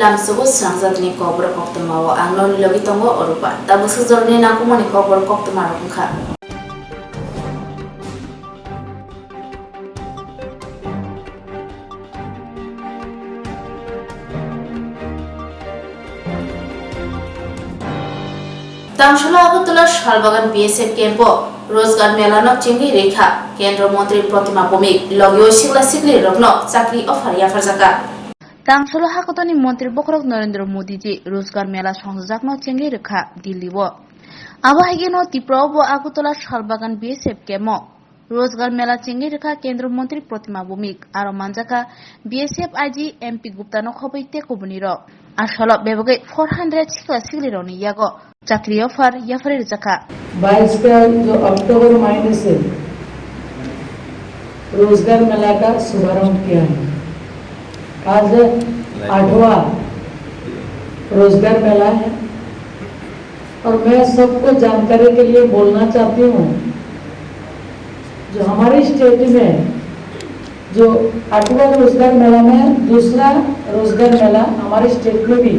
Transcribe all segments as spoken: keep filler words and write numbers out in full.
Tamsugo srangjatni kokborok koktwmao ang noni logi tongo Orupa. Tabuk swk jorani nangkukmani kokborok koktwmarok wngkha. Tamsalo Agartala Salbagan B S F camp o Rozgar Mela no chengwi rikha Kendra Montri Protima Bhowmik, logio sikla sikli rokno chakri offer yapharjakha. Tamsalo Hakotoni Montri Bokhorok Narendra Modi ji Rozgar Mela songjajakno chengwi rikha Delhi o. Abo haikhe no Tripura o bo Agartala Salbagan B S F camp o Rozgar Mela chengwi rikha Kendra Montri Protima Bhowmik, aro manjakha B S F I G, M P Gupta no khobwi tei kubuni rok. Asalo bebagwi four hundred sikla sikli rokni yago chakri offer yapharwi rwjakha. बाईस का जो अक्टूबर महीने से रोजगार मेला का शुभारंभ किया है। आज आठवां रोजगार मेला है। और मैं सबको जानकारी के लिए बोलना चाहती हूँ, जो हमारे स्टेट में जो आठवां रोजगार मेला में दूसरा रोजगार मेला हमारे स्टेट में भी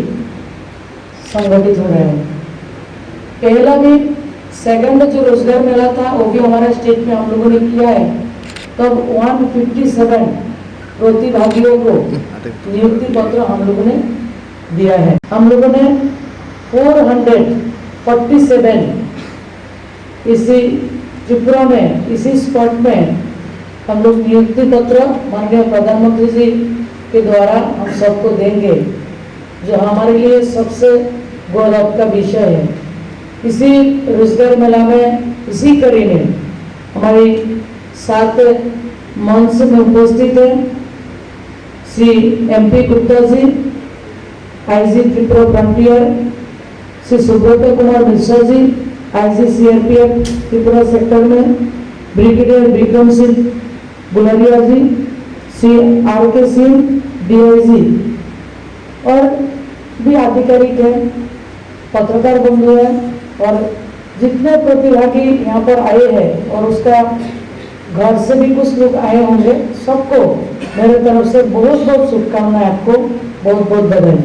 संगठित हो रहा है। पहला भी, सेकंड जो रोजगार मेला था, वो भी हमारा स्टेट में हम लोगों ने किया है। तब वन फिफ्टी सेवन प्रतिभागियों को नियुक्ति पत्र हम लोगों ने दिया है। हम लोगों ने फ़ोर हंड्रेड फ़ोर्टी सेवन इसी त्रिपुरा में, इसी स्पॉट में हम लोग नियुक्ति पत्र माननीय प्रधानमंत्री जी के द्वारा हम सबको देंगे, जो हमारे लिए सबसे गौरव का विषय है। इसी रोजगार मेला में, इसी कड़ी में हमारे साथ मंच में उपस्थित हैं Shri M P Gupta ji, I G Tripura frontier, Shri Subrata Kumar Mishra ji, I G C R P F Tripura sector में, brigadier Vikram Singh Gulria ji, Shri R K Singh, D I जी, और भी अधिकारी थे, पत्रकार बंधु हैं, और जितने प्रतिभागी यहाँ पर आए हैं और उसका घर से भी कुछ लोग आए होंगे, सबको मेरे तरफ से बहुत बहुत शुभकामनाएं, आपको बहुत बहुत बधाई।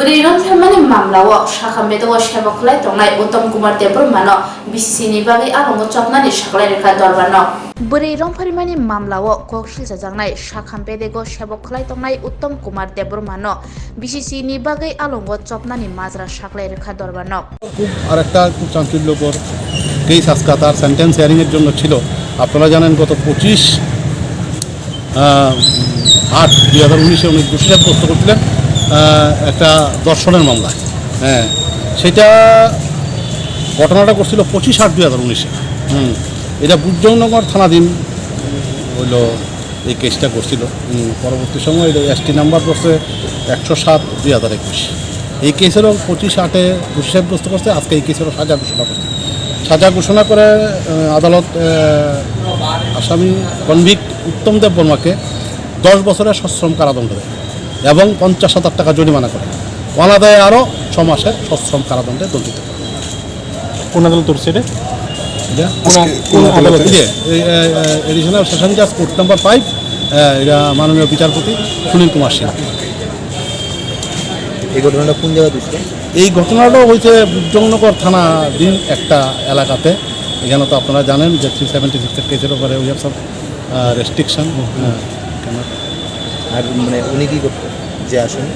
Bwrwi romphemani mamlao Sakham bedego sebo khwlai tongnai Uttom Kumar Debbarmano B C C ni bagwi alongo chopnani saklai rwkha dorbarno. Bwrwi romphrimani mamlao kok silchajaknai Sakham bedego sebo khwlai tongnai Uttom Kumar Debbarmano B C C ni bagwi alongo chopnani majra saklai rwkha dorbarno. খুব, আর একটা খুব চাঞ্চল্যকর কেস আজকে তার সেন্টেন্স হিয়ারিংয়ের জন্য ছিল। আপনারা জানেন, গত পঁচিশ, আহ, আট দুই হাজার উনিশে উনি দোষী সাব্যস্ত করছিলেন, আহ, একটা ধর্ষণের মামলায়। হ্যাঁ, সেটা ঘটনাটা ঘটছিল পঁচিশ আট দুই হাজার উনিশে। হুম, এটা বুদ্ধিরামনগর থানাধীন হইল। এই কেসটা করছিল। হুম, পরবর্তী সময় এটা এসটি নাম্বার পড়ছে একশো সাত দুই হাজার একুশ। এই কেসেরও পঁচিশ আটে দোষী সাব্যস্ত করছে, আজকে এই কেসেরও সাজা ঘোষণা করছে। সাজা ঘোষণা করে, আহ, আদালত, আহ, আসামি কনভিক্ট উত্তম দেব বর্মাকে দশ বছরের সশ্রম কারাদণ্ড দেয় এবং পঞ্চাশ হাজার টাকা জরিমানা করে। অনাদায়ে আরও ছ মাসের সশ্রম কারাদণ্ডে দণ্ডিত করে। কোন আদালত করছে এটা? এটা? কোন আদালতে? এই যে, এই, এ, এ, এডিশনাল সেশন জাজ কোর্ট নাম্বার ফাইভ, এ, এটা মাননীয় বিচারপতি সুনীল কুমার সিং। এই ঘটনাটা কোন জায়গায় হয়েছিল? এই ঘটনাটা হয়েছে বুদ্ধিরামনগর থানাধীন একটা এলাকাতে। এখানে তো আপনারা জানেন যে থ্রি সেভেন্টি সিক্সের কেসের ব্যাপারে we have some, আহ, রেস্ট্রিকশন। হ্যাঁ, কেন? আর মানে উনি কি করতেন যে আসামি?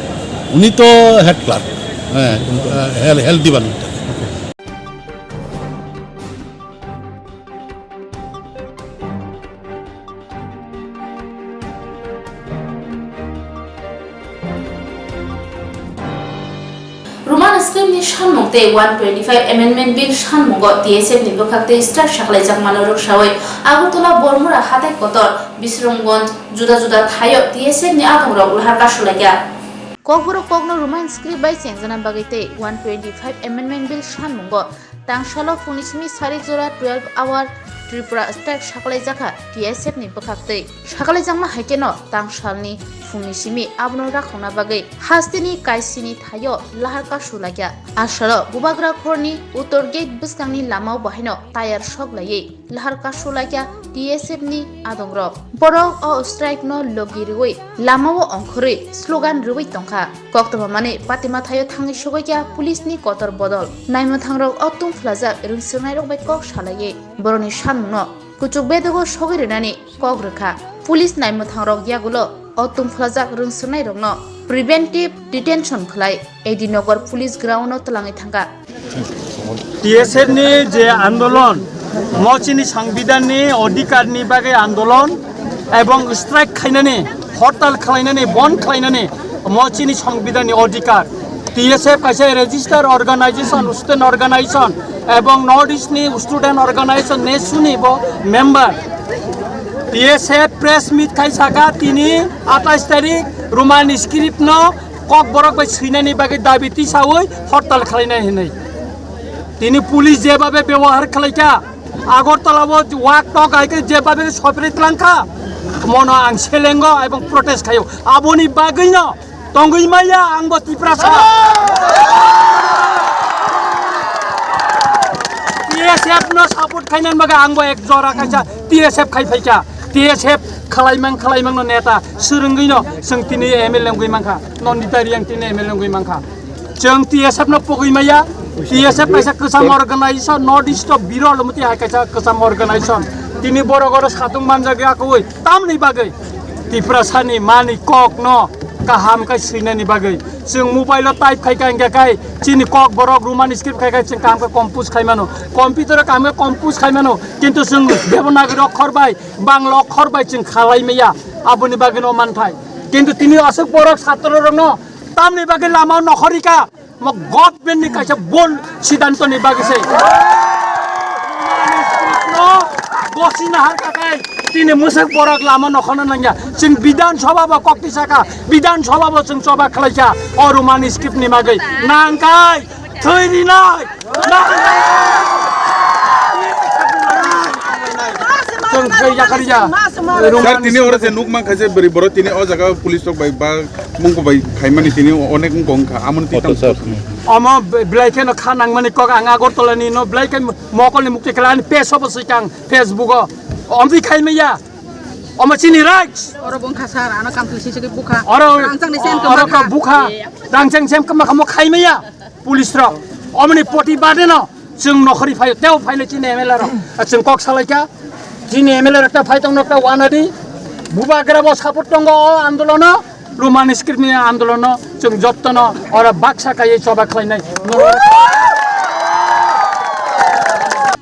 উনি তো হেড ক্লার্ক, হ্যাঁ, আহ, হেল-, হেলথ ডিপার্টমেন্টে। Roman script ni sanmung tei one twenty-five Amendment Bill sanmungo T S F ni bwkhak tei start saklaijak mano rwksawi Agartala, Bormura, Hatai Kotor, Bisramganj juda juda thaio T S F ni adongrok lahar kasulaikha. Kokborok kokno Roman script bai chengjana bagwi tei one twenty-five Amendment Bill sanmungo tangsalo phungni simi sari jora twelve hour Tripura strike sakalaijak kha T S F ni bwkhaktwi. Sakalaijakma hai kheno tang salni phungni simi abono rakhokna bagwi hasteni kaisini thaio lahar kasu laikha. Asalo Bubagra khorni uttor gate bwskangni lamao bahaino tayar sok laiwi lahar kasu laikha T S F ni adongrok. Borok o strike no logi rwui lamao ongkhorwi slogan rwui tongkha. Koktwma manwi patima thaio thangwi sogwi kha police ni kotor bodol. Naimwthangrok o tungphwlajak rwngswrwngnairok bai kok salaiwi borokni sanmungno kuchuk bedego sogwi rwnani kok rwkha. Police naimwthangrok yagulo o tungphwlajak rwngswrwngnairokno preventive detention khlai A D Nagar police ground o twlangwi thangkha. T S F ni je andolon, mo chini sangbidan ni odhikar ni bagwi andolon ebong strike khainani, hortal khlainani, bon khlainani, mo chini sangbidan ni odhikar. T S F kaisa register organization, student organization ebong North East ni student organization nesu ni bo member. T S F press meet khai saka tini atais tarik Roman script no Kokborok bai swinani bagwi dabi tisawi hortal khlainai hinwi. Tini police jebabe byabohar khlaikha, Agartala o wak tok hai khe jebabe sopri tlangkha, mono ang selengo ebong protest khaio. Aboni bagwino tongwi maya ang bo Tiprasa. T S F no support khainani bagwi ang bo ek jora kaisa T S F khai phaikha. T S F khalaimang khalaimang no neta swrwngwi no chwng tini M L A wngwi mankha, Nandita Reang tini M L A wngwi mankha. Chwng T S F no pogwi maya, T S F kaisa kwcham organization, North East o birol mwti hai kaisa kwcham organization. Tini borok oro satung manjak ya koi tamni bagwi Tiprasa ni mani kok no kaham kai swinani bagwi. Chwng mobile o type khai ka hingka kai chini Kokborok Roman script khai kai chwng kaham khe compose khai mano, computer o kaham khe compose khai mano, kintu chwng Devanagari okhor bai Bangla okhor bai chwng khalai maya, aboni bagwi no manthai. Kintu tini aswk borok satro rok no tamni bagwi lama o nokhorika, mo government ni kaisa bol siddhanto ni bagwi se. No, gosi nahar kakai, tini mwswk borok lama nokhorna nangya. Chwng Bidhan Sabha bo kokti saka, Bidhan Sabha bo chwng choba khlaikha, o Roman script ni bagwi. Nangkai, thwi rinai. Chwng khe yakariya. Sir, tini oro je nuk mankha je bwrwi borok tini o jaga police rok bai ba mungko bai khaimani tini onek wngkha, amoni twi tamo. Omo belai kheno kha nangmani kok ang Agartala ni no belai khe mokol ni mukti khlai ani page o bo swikang Facebook o. Omtwi khaimaya. Omo chini rights. Oro bongkha sir, ano kam twi sisigi bukha. Oro, rangchak ni sen oro kama ka kha. Bukha. Rangchak sen kama kha mo khaimaya. Police rok omoni poti bade no chwng nokhori phaio, teo phaile chini M L A rok. Chwng kok salaikha, chini M L A rok ta phai tongno ta wanadi. Bubagra bo support tongo o andolono, Roman script ni andolono, chwng jottono oro baksa kaiye choba khlainai.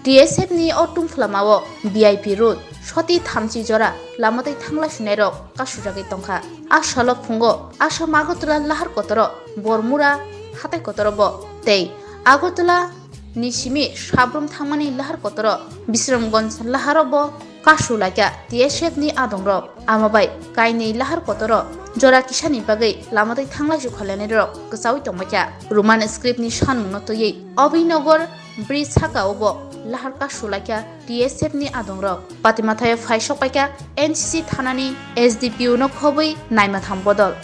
T S F ni o tungphlamao V I P road, soti thamchi jora lama tei thanglai sinairok kasujagwi tongkha. A salo phungo Assam Agartala lahar kotoro Bormura hatai kotoro bo tei Agartala ni simi sabrum thangmani lahar kotoro Bisramganj laharo bo kasu laikha T S F ni adongrok. Amo bai kainwi lahar kotoro jora kisani bagwi lama tei thanglai sukhalani rok kwchaui tongbaikha. Roman script ni sanmungno twiwi Abhinagar bridge saka o bo lahar kasu laikha T S F ni adongrok. Patimathaio phai sokpaikha N C C thanani S D P O no khobwi naima thang bodol.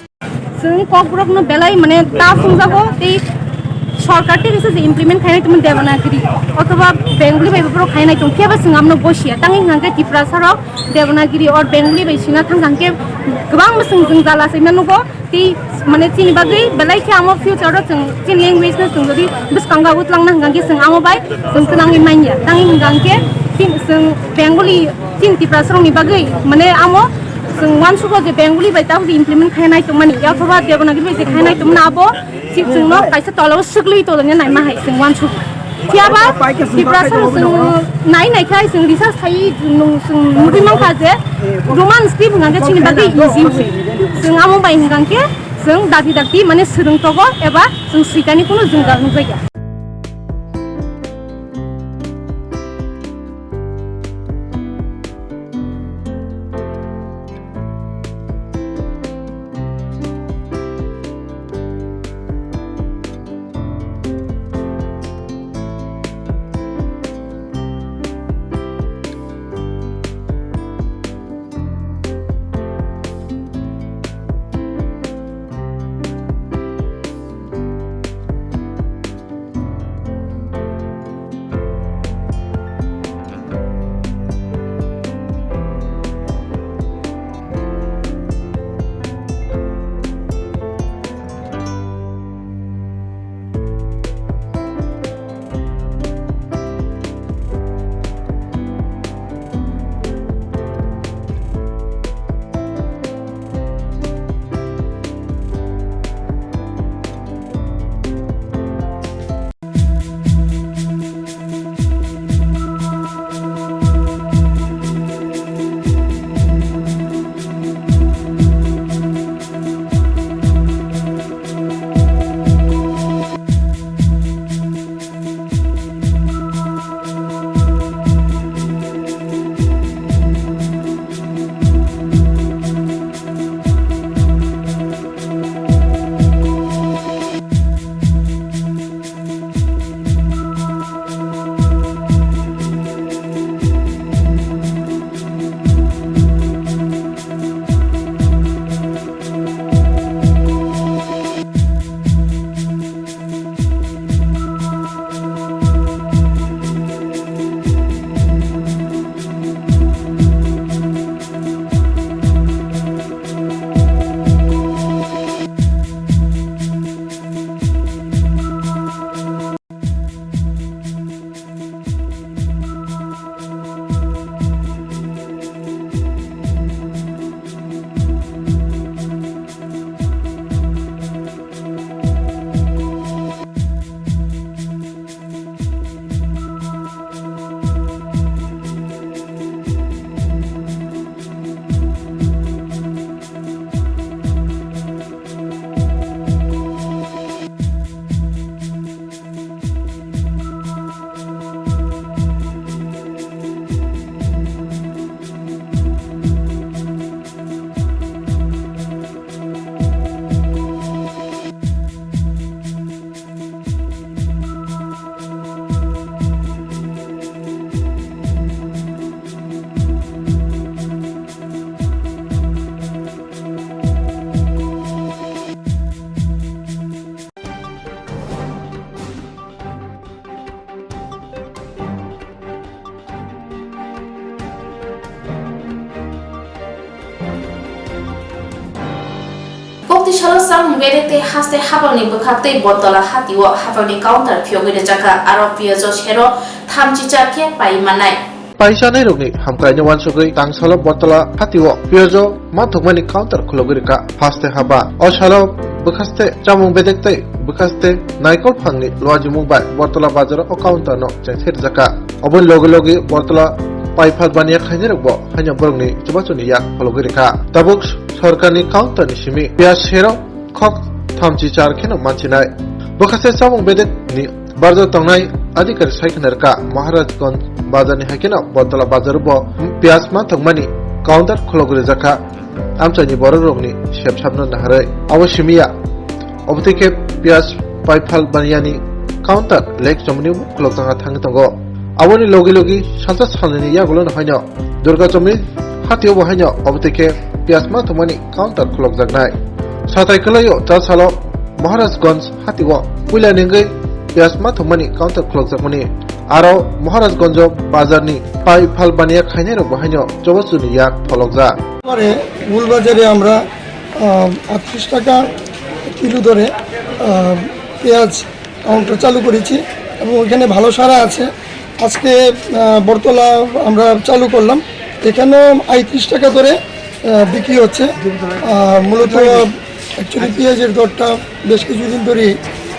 Chwng kokborok no belai mane ta phungjago tei sorkar tei kisa je implement khainai tongmani Devanagiri othoba Bengali bai borok khainai tong phiya ba chwng amno gosia tangwi hwnkha khe Tiprasa rok Devanagiri or Bengali bai sina thang thang khe kwbang bwswng jwngjal achaima nugo. Tei mane chini bagwi belai khe amo future o chwng chini language no chwng jodi bwskango utlang na hwnkha khe chwng amo bai chwng twnangwi manya. Tangwi hwnkha khe chini chwng Bengali chini Tiprasa rokni bagwi mane amo chwng uansugo je Bengali bai tabuk implement khai nai tongmani, yathoba Devanagiri bai je khai nai tongmani abo si chwngno kaisa tola o swklwi tolongya naima hai chwng uansugo. Phiya ba Tiprasa rok chwng nai nai khai chwng research khai nung chwng nugwi mankha je Roman script hwnkha khe chini bagwi easy se. Chwng amo bai hwnkha khe chwng dakti dakti mane swrwng togo eba chwng swikani kunu jwngjal nukjakya. Salo samung bedek tei haste habangni bwkhaktwi Bottola hatio habangni counter phiyogwi rwjakha, aro piyajo sero thamchi char khe pai mannai. Paisa nairokni hamkraino wansugwi tangsalo Bottola hatio piyajo manthokmani counter khulogwi rwkha. Haste haba o salo bwkhaste chamung bedek tei bwkhaste naikol phangni luajimung bai Bottola bazaro o counterno chengthai rwjakha. Oboni logi logi Bottola paipal baniya khainai rokbo haino borokni chubachuni yak phologwi rwkha. Tabuk sorkarni counterni simi piyaj sero khok thamchi char kheno manchinai. Bwkhaste chamung bedekni bazar tongnai adhikari sai khna rwkha, Maharajganj bazarni hai kheno Bottola bazaro bo piyaj manthokmani counter khulogwi rwjakha. Amchaini borok rokni sepsapno naharwi abo simiya. Obotwi khe piyaj paipal baniyani counter lek chomni khulok tangna thangwi tongo. Aboni logi logi salsa salnini yagulo no haino Durga chomni hatio bo haino obotwi khe piyaj manthokmani counter khulokjaknai. Satai kwlaio ta salo Maharajganj hatio puila nengwi piyaj manthokmani counter khulokjakmani. Aro Maharajganjo bazarni paipal baniya khainai rok bo haino chobachuni yak pholokjak. পরে মূল বাজারে আমরা আহ, আটত্রিশ টাকা কিলো দরে আহ, পেঁয়াজ কাউন্টার চালু করেছি এবং ওইখানে ভালো সাড়া আছে। আজকে আহ, বরতলা আমরা চালু করলাম, এখানেও আটত্রিশ টাকা দরে আহ, বিক্রি হচ্ছে। আহ, মূলত অ্যাকচুয়ালি পেঁয়াজের দরটা বেশ কিছুদিন ধরেই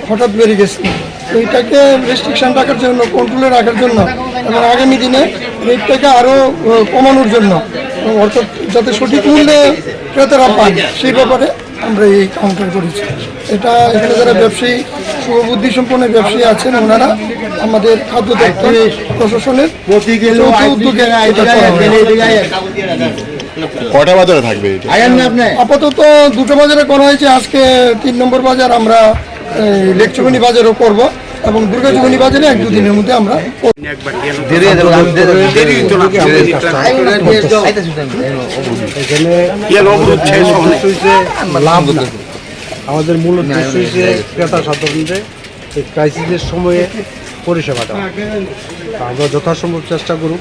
হঠাৎ বেড়ে গেছে। তো এটাকে রেস্ট্রিকশন রাখার জন্য, কন্ট্রোলে রাখার জন্য এবং আগামী দিনে রেটটাকে আরও কমানোর জন্য, অর্থাৎ যাতে সঠিক মূল্যে ক্রেতারা পান, সেই ব্যাপারে আমরা এই কাউন্টার করেছি। এটা এখানে যারা ব্যবসায়ী, শুভবুদ্ধি সম্পন্ন ব্যবসায়ী আছেন, ওনারা আমাদের খাদ্য দপ্তর, প্রশাসনের যৌথ উদ্যোগে এটা করা হয়েছে। কটা বাজারে থাকবে এটা? আপাতত দুটো বাজারে করা হয়েছে, আজকে তিন নম্বর বাজার আমরা এই লেকচুমনি বাজারও করব এবং দুর্গাচুমনি বাজারে এক দুদিনের মধ্যে আমরা করব। দেরি হয়ে যাবে, আমি দেরি হয়ে যাবে। দেরি হতো না। এখানে ইয়ে, অবরোধ শেষ হয়নি। লাভ না। আমাদের মূল উদ্দেশ্য হচ্ছে ক্রেতা সাধারণদের এই ক্রাইসিসের সময়ে পরিষেবা দেওয়া। তা আমরা যথাসম্ভব চেষ্টা করব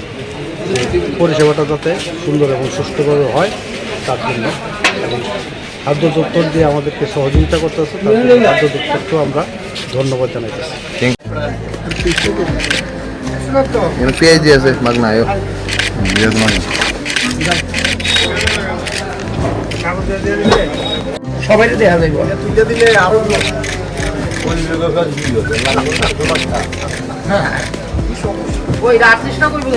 যে পরিষেবাটা যাতে সুন্দর এবং সুষ্ঠুভাবে হয়, তার জন্য। এবং খাদ্য দপ্তর যে আমাদেরকে সহযোগিতা করতেছে, তার জন্য খাদ্য দপ্তরকেও আমরা ধন্যবাদ জানাইতেছি। এখানে পেঁয়াজ দিয়ে আছে, মাগনা আয়ো। পেঁয়াজ মাগনা। সবাই দেখা যাইব। ওই রাত চেষ্টা করবি।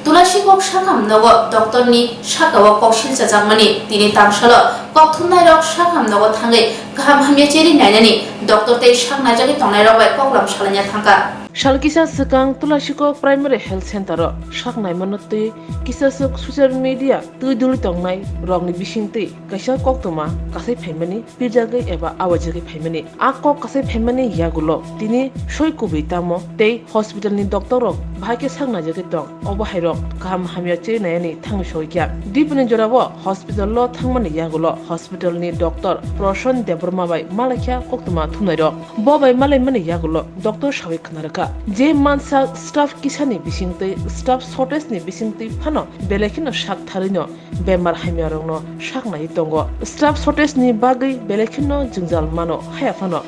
Tulasi kok sakam nogo doctor ni saka o kok silchajakmani tini tamsalo kok thumnairok sakam nogo thangwi kaham hamya cheri nainani doctor tei sak naijagwi tongnairok bai koklam salaina thangkha. Sal kisa swkang Tulasi kok Primary Health Center o sak naimano twi kisaswk social media twi duli tongnai rokni bisingtwi kaisa koktwma kasai phaimani pirjagwi eba awajagwi phaimani. A kok kasai phaimani yagulo tini soi kubui tamo tei hospital ni doctor rok bahai khe sak naijagwi tong. Obo hai rok kaham hamya chiri nayani thangwi soi kya. Dipini jorao hospital o thangmani yagulo hospital ni doctor Proson Debbarma bai malaikha koktwma thumnai rok. Bo bai malaimani yagulo doctor sawi khna rwkha je mansa staff kisani bisingtwi staff shortage ni bisingtwi phano belai kheno sak tharwino bemar hamyarokno sak naiwi tongo. Staff shortage ni bagwi belai kheno jwngjal mano, haya phano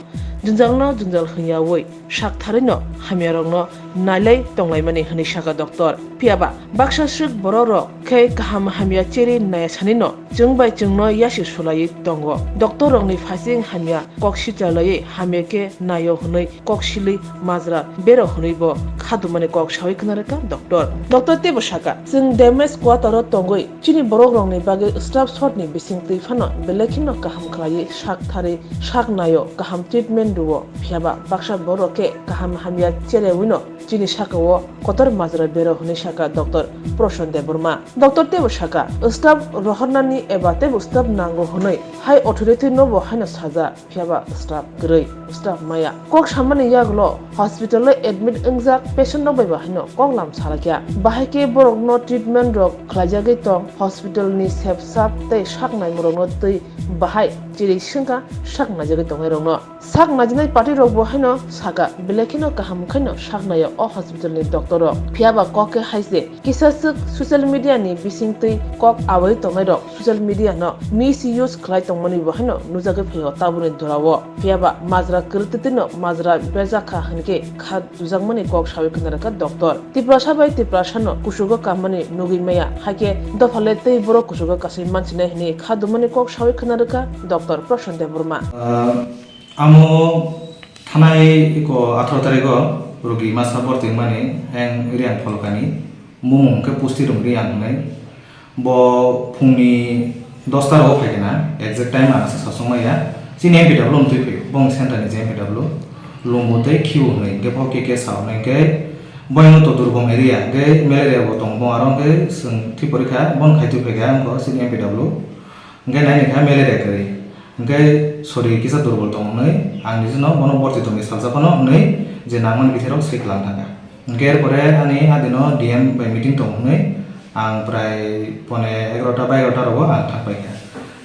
jwngjalno jwngjal hwnyawi sak tharwino hamyarokno nailai tonglaimani hwnwi sakha doctor. Phiyaba baksa swk borok rok khe kaham hamya cheri naya sanino chwng bai chwngno yasi sulaiwi tongo. Doctor rokni phaising hamya kok sijalaiwi hamya khe naio hwnwi kok silwi majra bero hwnwi bo khadumani kok sawi khna rwkha doctor. Doctor teibo sakha, chwng damage quarter o tongwi chini borok rokni bagwi staff short ni bisingtwi phano belai kheno kaham khlaiwi sak tharwi sak naio, kaham treatment rwo, phiyaba baksa borok khe kaham hamya cherewino chini sakao kotor majra bero hwnwi sakha doctor Proson Debbarma. Doctor teibo sakha, staff rohornani eba teibo staff nango hwnwi hai authority no bo haino saja. Phiyaba staff kwrwi, staff maya. Kok samani yagulo Hospital o admit wngjak patient rok bai bo haino koklam salaikha. Bahai khe borokno treatment rok khlaijagwi tong, hospital ni sep sap tei sak naimung rokno twi bahai chiri swngkha sak naijagwi tongnai rokno. Sak naijinai party rok bo haino sakha, belai kheno kaham khaino sak naio o hospital ni doctor rok. Phiya ba kok khe hai se, kisa swk social media ni bising twi kok awi tongnai rok social media no misuse khlai tongmani bo haino nujagwi phaio tabukni dora o. Phiya ba majra kwrwtwi no majra berjak kha hinkhe kha jujakmani kok sawi khna rwkha doctor. Tiprasa bai Tiprasa no kuchugo kammani nugwi maya, hakhe dopha le tei borok kuchugo kasui mansinai hinwi kha dumani kok sawi khna rwkha doctor Prashant Debbarma. Ah, amo thanai iko atharo tarikh o rogi masa bortwi mani heng Riang pholkani bumung khe Pusti Rung Riang hinwi. Bo phungni dosta rogo phai khe na, exact time ang se sasong maya. Chini M P W wng twi phaio, bongni center ni je M P W, Lumo tei Khiu hinwi, hwnkhe bo K K sao hinwi, hwnkhe boino to durbom area, hwnkhe malaria bo tongo, bo aro hwnkhe chwng thwi pori kha, bono khai twi phai kha, wngkha chini M P W, hwnkhe nai ni kha malaria kwrwi, hwnkhe sori kisa durbol tongo hinwi, ang nijino bono borti tongwi salsa phano hinwi, je nangmani bithai rok se kwlang thangkha. Hwnkhe er pore ani adino D M bai meeting tong hwnwi ang prai pone egarota ba egarota rogo ang thang paikha.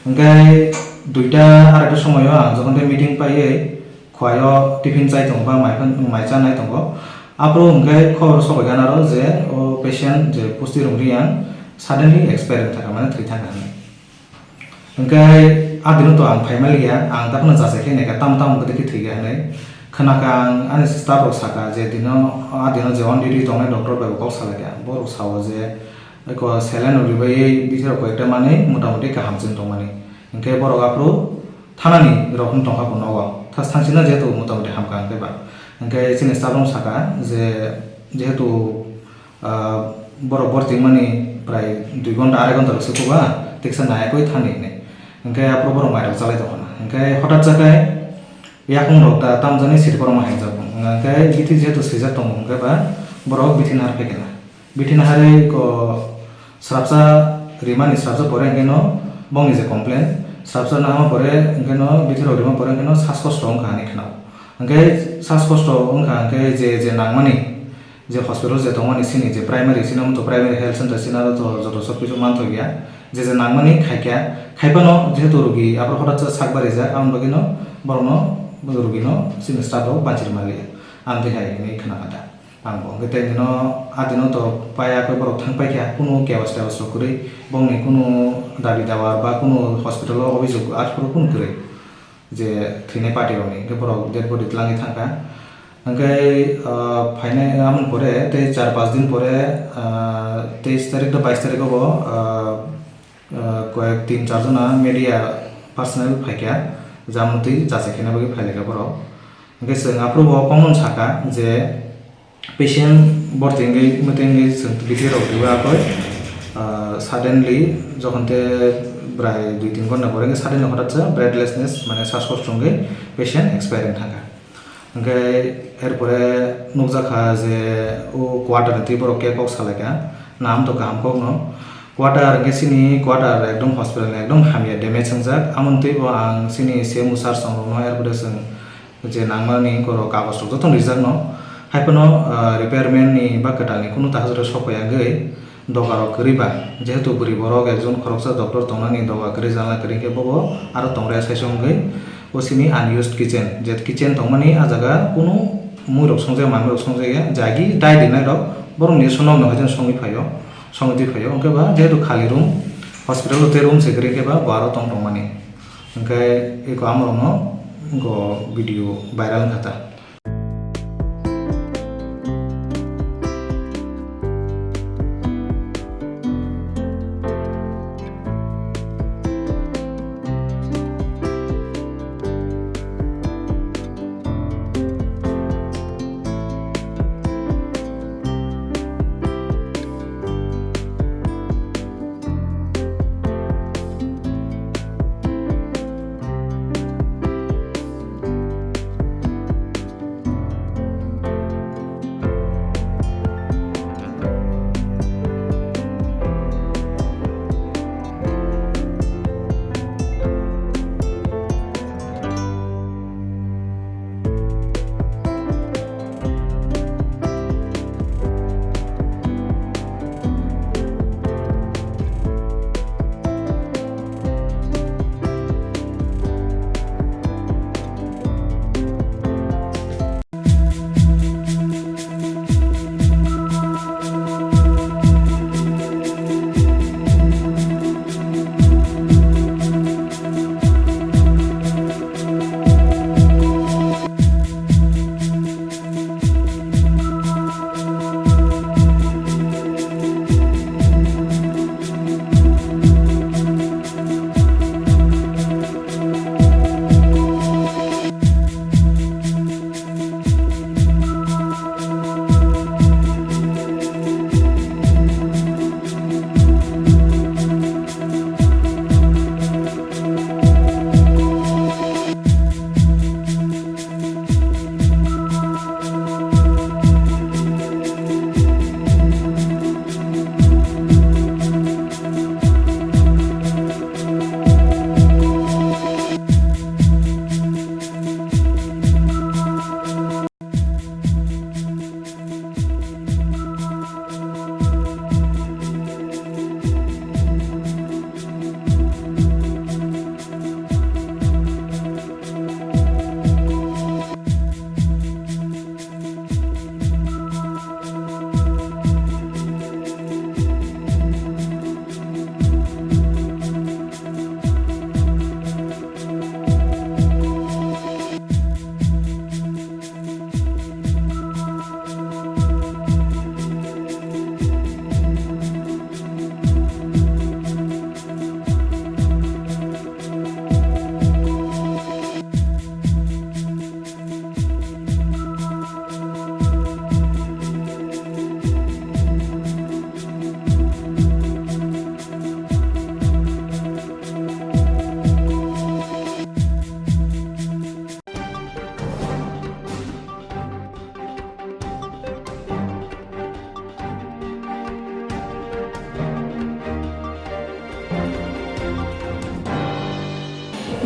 Hwnkhe duita araita somoio ang jokhon tei meeting paiwi khwlaio tiffin chai tongo ba mai phan, mai chanai tongo. Aphuru hwnkhe khobor sobai gana ro je o patient je Pusti Rung Riang suddenly expire wng thangkha, mane thwi thangkha hinwi. Hwnkhe a dino to ang phai manliya, ang daphano jachai khe naikha, tamo tamo bwdwi khe thwikha hinwi. Khwnakha ang ani staff rok sakha je dino, a dino je on duty tongnai doctor bai bo kok salaikha, borok sao je eko saline rok rwbaiwi bithai rok koi ekta manwi motamoti kaham chwng tongmani. Hwnkhe borok aphuru thanani rok wng tongkha bo nogo, thas thangsina jehetu motamoti hamkha hwnkhe ba. Hwnkhe chini staff rok sakha je jehetu Ah, borok bortwi mani prai dui ghonta, arai ghonta rok se kuba, teksa nayakwi thani hinwi. Hwnkhe aphuru borok mairok chalai tongkha na. Hwnkhe hotat sa khe yakung rok da tamjani siri borok ma haijak. Hwnkhe bithi jehetu swijak tongo, hwnkhe ba borok bithi nahar phaikha na. Bithi naharwi ko srapsa rimani srapsa pore hwnkhe no bongni je complain, srapsa nahama pore hwnkhe no bithi rok rima pore hwnkhe no saskosto wngkha hinwi khwnao. Hwnkhe saskosto wngkha hwnkhe je, je nangmani, je hospital je tongmani sini je primary, sini wngkha primary health center, sini aro to joto sob kisu manthokya, je je nangmani khaikya, khaiphano jehetu rogi aphuru hotat sa sak barijak, aboni bagwino borokno, rogino sini staff rok banchir manliya, amtwi hai hinwi khwnakha da. Ang bo hwnkhe tei nino, a dino to paya khe borok thang paikha, kunu kebas tebas rok kwrwi, bongni kunu dabi dawa ba kunu hospital o obhijog aphuru kunu kwrwi. Je thwinai party rokni, hwnkhe borok dead body twlangwi thangkha. Hwnkhe, ah, phainai amoni pore tei char panch din pore, ah, teis tarik tei bais tarik o bo, ah, ah, koyek tin char jona media personnel phaikha, je amotwi jachai khaina bagwi phailaikha borok. Hwnkhe chwng aphuru bo kokno sakha je, patient bortwi wngwi, mwtwi wngwi chwng bithi rok riwi akhoi, ah, suddenly jokhon te bwrai dui tin ghonta pore wngkhe suddenly hotat sa breathlessness, mane saskosto wngwi patient expire wng thangkha. Hwnkhe er pore nukjakha je o quarter ni twi borok khe kok salaikha, nam to kaham kokno. Quarter hwnkhe chini quarter ekdom hospital ni ekdom hamya damage wngjak, amoni twi bo ang chini C M O sir song rokno er pore chwng je nangmani borok kagoj rok jotono rijak no, hai phano, ah, repairment ni ba kwtal ni kunu tahajwk rok sok phai ya wngwi doga rok kwrwi ba, jehetu bwrwi borok ekjon khoroksa doctor tongnani doga kwrwi janla kwrwi khe bobo aro tong rwya saichung wngwi o sini unused kitchen, je kitchen tongmani ah jaga kunu mui rok songjak manwi rok songjak ya, jagi dai rinai rok borok ni swnam no hai jani songwi phai o, songwi twi phai o, hwnkhe ba jehetu khali room, hospital o tei room se kwrwi khe ba bo aro tong tongmani. Hwnkhe eko amorokno go video viral wngkha ta.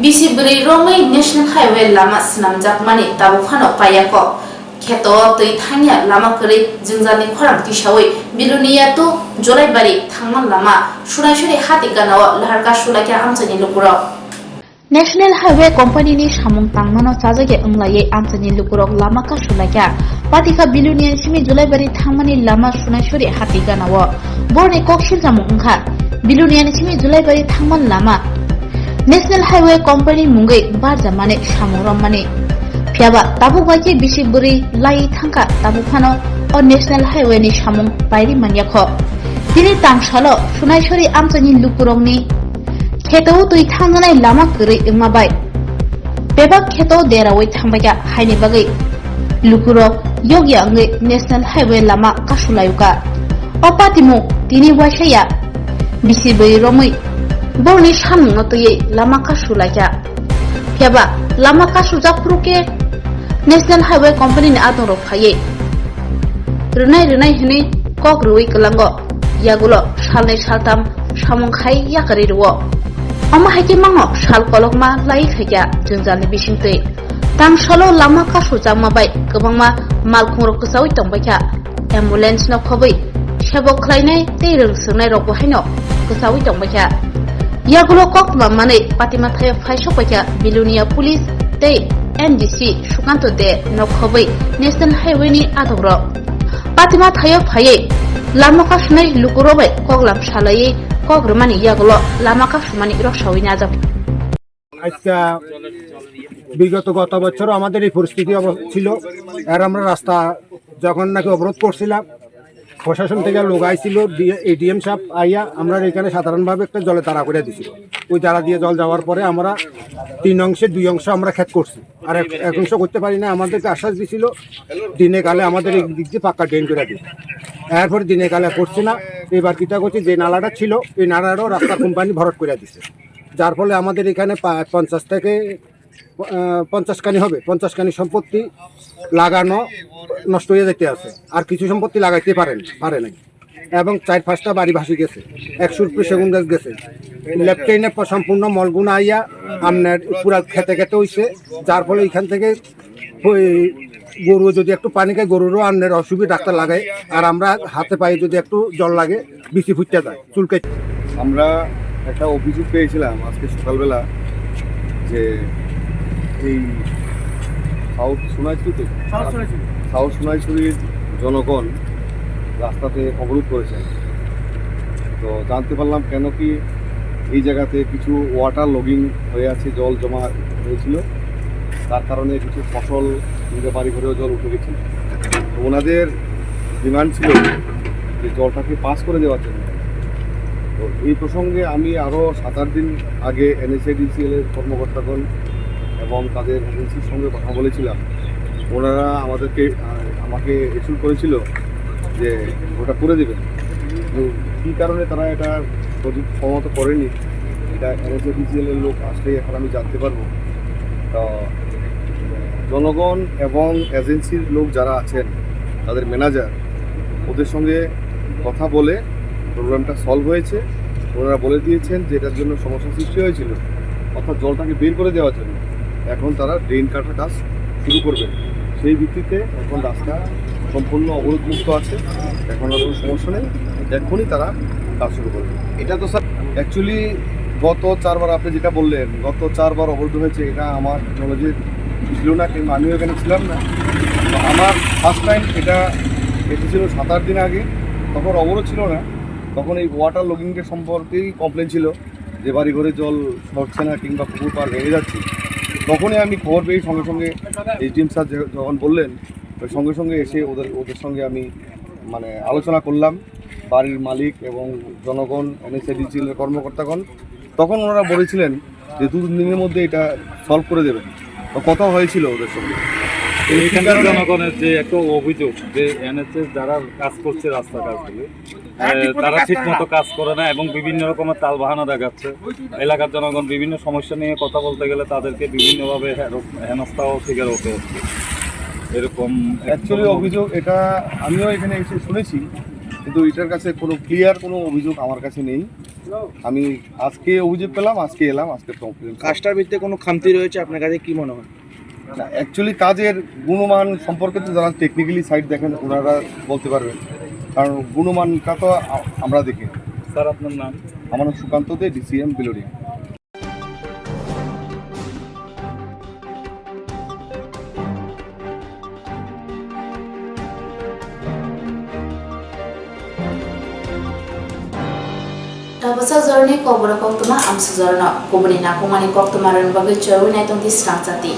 Bisi bwrwi romwi National Highway lama swnamjakmani tabuk phano paiyakho. Kheto o twi thangya lama kwrwi jwngjalni khorang tisawi Bilonia to Jolaibari thangma lama Sunaisuri hati ganao laharka sulaikha amchaini lukurok. National Highway Company ni samung tangmano chajakya wnglaiwi amchaini lukurok lama kasulaikha. Patikha Bilonia ni simi Jolaibari thangmani lama Sunaisuri hati ganao. Borni kok siljamung wngkha Bilonia ni simi Jolaibari thangmani lama National Highway Company mungwi barjamani samung romani. Phiyaba tabuk bai khe bisi bwrwi laiwi thangkha, tabuk phano o National Highway ni samung pairi manyakho. Tini tangsalo Sunaisuri amchaini lukurokni kheto twi thangjanai lama kwrwi wngma bai bebak kheto deraui thangbaikha, haini bagwi lukurok yokya wngwi National Highway lama kasulaiuka. O patimung tini waisa ya bisi bwrwi romwi borokni samungno twiwi lama kasulaikha. Phiyaba lama kasujak phuru khe National Highway Company ni adongrok phaiwi rwnai rwnai hwnwi kok rwui kwlango, yagulo salnwi saltham samung khai yakarwi rwo. Omo hai khe mano sal kolokma lai khaikha jwngjalni bisingtwi. Tangsalo lama kasujakma bai kwbangma malkhungrok kwchaui tongbaikha. Ambulance no khobwi sebo khlainai tei rwng swngnai rokbo haino kwchaui tongbaikha. Yagulo koktwma manwi patima thaio phaisokbaikha Bilonia Police tei N D C Sukanto De no khobwi National Highway ni adongrok. Patima thaio phaiwi lama kasunai lukurok bai koklam salaiwi kok rwmani yagulo lama kasumani rok saui najak. আজকে বিগত গত বছরও আমাদের এই পরিস্থিতি অব-, ছিল। আর আমরা রাস্তা যখন নাকি অবরোধ করছিলাম, প্রশাসন থেকে লোক আইছিল, এডিএম সাহেব আইয়া আমরা এখানে সাধারণভাবে একটা জলে তাড়া করে দিছিল। ওই তাড়া দিয়ে জল যাওয়ার পরে আমরা তিন অংশে দুই অংশ আমরা ক্ষেত করছি, আর এক, এক অংশ করতে পারি না। আমাদেরকে আশ্বাস দিছিল দিনে কালে আমাদের এই দিক দিয়ে পাক্কা ড্রেন করে দিবে। এরপর দিনে কালে করছে না। এবার কিতা করছে, যে নালাটা ছিল, এই নালাটাও রাস্তা কোম্পানি ভরাট করে দিছে, যার ফলে আমাদের এখানে পা-, পঞ্চাশ থেকে, আহ, পঞ্চাশ খানি হবে, পঞ্চাশ খানি সম্পত্তি লাগানো নষ্ট হয়ে যাইতে আছে, আর কিছু সম্পত্তি লাগাইতে পারেন, পারে নাই। এবং চার পাঁচটা বাড়ি ভাসি গেছে, একশো উপরে সেগুন গাছ গেছে। লেফটেনে প-, সম্পূর্ণ মলগুনা আইয়া আপনার পুরা খেতে খেতে হইছে, যার ফলে এখান থেকে ওই গরু যদি একটু পানি খায়, গরুরও আপনার অসুবিধা রাখতে লাগে। আর আমরা হাতে পায়ে যদি একটু জল লাগে, বিচি ফুটতে যায়, চুলকাই। আমরা একটা অভিযোগ পেয়েছিলাম আজকে সকালবেলা যে এই সাউথ সোনাইছড়িতে, সাউথ সোনাইছড়ি। সাউথ সোনাইছড়ির জনগণ রাস্তাতে অবরোধ করেছেন। তো জানতে পারলাম কেন কি এই জায়গাতে কিছু ওয়াটার লগিং হয়ে আছে, জল জমা হয়েছিল, তার কারণে কিছু ফসল, নিজের বাড়ি ঘরেও জল উঠে গেছিল। তো ওনাদের ডিমান্ড ছিল যে জলটাকে পাস করে দেওয়ার জন্য। তো এই প্রসঙ্গে আমি আরও সাত আট দিন আগে এনএসএডিসিএল এর কর্মকর্তাগণ এবং তাদের এজেন্সির সঙ্গে কথা বলেছিলাম। ওনারা আমাদেরকে, আহ, আমাকে এসিওর করেছিল যে ওটা করে দেবেন। তো কী কারণে তারা এটা প্রজেক্ট সম্মত করেনি, এটা এনএসএডিসিএল এর লোক আসলেই এখন আমি জানতে পারবো। তো জনগণ এবং এজেন্সির লোক যারা আছেন, তাদের ম্যানেজার, ওদের সঙ্গে কথা বলে প্রবলেমটা সলভ হয়েছে। ওনারা বলে দিয়েছেন যে এটার জন্য সমস্যা সৃষ্টি হয়েছিল, অর্থাৎ জলটাকে বের করে দেওয়ার জন্য। এখন তারা ড্রেন কাটার কাজ শুরু করবেন। সেই ভিত্তিতে এখন রাস্তা সম্পূর্ণ অবরোধ মুক্ত আছে, এখন আর কোনো সমস্যা নেই। এখনই তারা কাজ শুরু করবেন। এটা তো স্যার, অ্যাকচুয়ালি গত চারবার আপনি যেটা বললেন, গত চারবার অবরোধ হয়েছে, এটা আমার নলেজে ছিল না, কিংবা আমিও এখানে ছিলাম না। তো আমার ফার্স্ট টাইম এটা এসেছিল সাত আট দিন আগে, তখন অবরোধ ছিল না, তখন এই ওয়াটার লগিংয়ের সম্পর্কেই কমপ্লেন ছিল যে বাড়ি ঘরে জল ঢুকছে না কিংবা পুকুর পাড় ভেঙে যাচ্ছে। তখনই আমি খবর পেয়ে সঙ্গে সঙ্গে এসডিএম স্যার যে-, যখন বললেন, ওই সঙ্গে সঙ্গে এসে ওদের, ওদের সঙ্গে আমি মানে আলোচনা করলাম, বাড়ির মালিক এবং জনগণ, এনএসএডিসিএল এর কর্মকর্তাগণ। তখন ওনারা বলেছিলেন যে দু তিন দিনের মধ্যে এটা সলভ করে দেবেন। তো কথা হয়েছিল ওদের সঙ্গে। এই এখানকার কারণে জনগণের যে একটা অভিযোগ যে এনএসএস যারা কাজ করছে রাস্তা কাজগুলি, আহ, তারা ঠিক মতো কাজ করে না এবং বিভিন্ন রকমের তালবাহানা দেখাচ্ছে। এলাকার জনগণ বিভিন্ন সমস্যা নিয়ে কথা বলতে গেলে তাদেরকে বিভিন্নভাবে হের-, হেনস্থাও শিকার হতে হচ্ছে। এরকম একটা অ্যাকচুয়ালি অভিযোগ। অভিযোগ এটা আমিও এখানে এসে শুনেছি, কিন্তু এটার কাছে কোনো ক্লিয়ার কোনো অভিযোগ আমার কাছে নেই। আমি আজকে অভিযোগ পেলাম, আজকে এলাম, আজকে কমপ্লেন। কাজটার ভিত্তিতে কোনো খামতি রয়েছে আপনার কাছে, কি মনে হয়? না, অ্যাকচুয়ালি কাজের গুণমান সম্পর্কে তো যারা টেকনিক্যালি সাইড দেখেন, ওনারা বলতে পারবেন, কারণ গুণমানটা তো আ-, আমরা দেখি। স্যার, আপনার নাম? আমার নাম সুকান্ত দে, ডিসিএম Belonia. Tabasa jorani kokborok koktwma amsa jorano kubuni nakukmani koktwma rwna bagwi chorwi naitung di srangchati.